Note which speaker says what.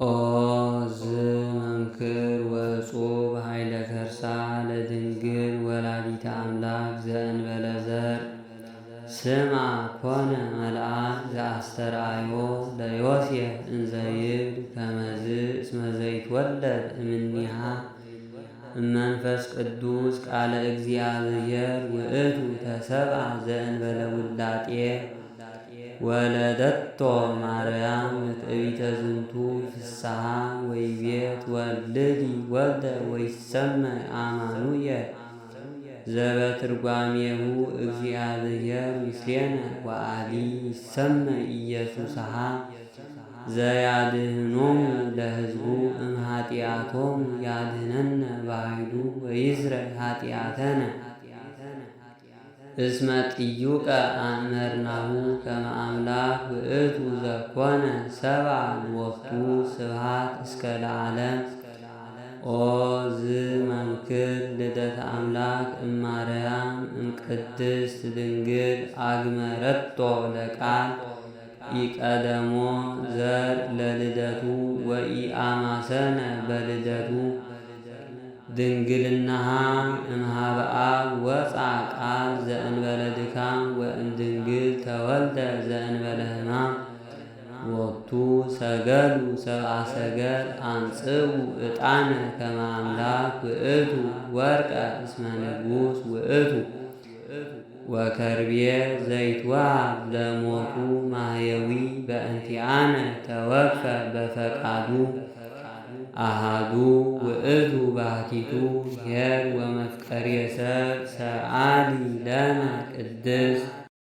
Speaker 1: ኦ ዝ መንክር ወእጹብ ኃይለ ከርሳ ለድንግል ወላዲተ አምላክ ዘእንበለ ዘር ስማ ኮነ መልአክ ዘአስተርአዮ ለዮሴፍ እንዘ ይብል ከመዝ እስመ ዘይትወለድ እምኔሃ እመንፈስ ቅዱስ ቃለ እግዚአብሔር ውእቱ ተሰብአ ዘእንበለ ውላጤ ወለደቶ ማርያም ምትእቢተ ዝንቱ ፍስሐ ወይቤ ትወልዲ ወልደ ወይሰመይ አማኑኤል ዘበትርጓሜሁ እግዚአብሔር ምስሌነ ወአሊ ይሰመይ ኢየሱስሃ ዘያድህኖሙ ለሕዝቡ እምኃጢአቶሙ ያድህነነ በኃይሉ ወይዝረይ ኃጢአተነ። እስመ ጥዩቀ አእመርናሁ ከመ አምላክ ውእቱ ዘኮነ ሰብአ ሎቱ ስብሐት እስከ ለዓለም። ኦ ዝ መንክር ልደተ አምላክ እማርያም እምቅድስት ድንግል አግመረቶ ለቃል ኢቀደሞ ዘር ለልደቱ ወኢአማሰነ በልደቱ ድንግልናሃ እምኀበ አብ ወፅአ ቃል ዘእንበለ ድካም ወእምድንግል ተወልደ ዘእንበለ ሕማም ወቱ ሰገሉ ሰብአ ሰገል አንጽኡ ዕጣነ ከመ አምላክ ውእቱ ወርቀ እስመ ንጉሥ ውእቱ ወከርቤ ዘይትወሃብ ለሞቱ ማህየዊ በእንቲአነ ተወፈ በፈቃዱ አሃዱ ውእቱ ባሕቲቱ ኄር ወመፍቀሬ ሰብ ሰአሊ ለነ ቅድስት።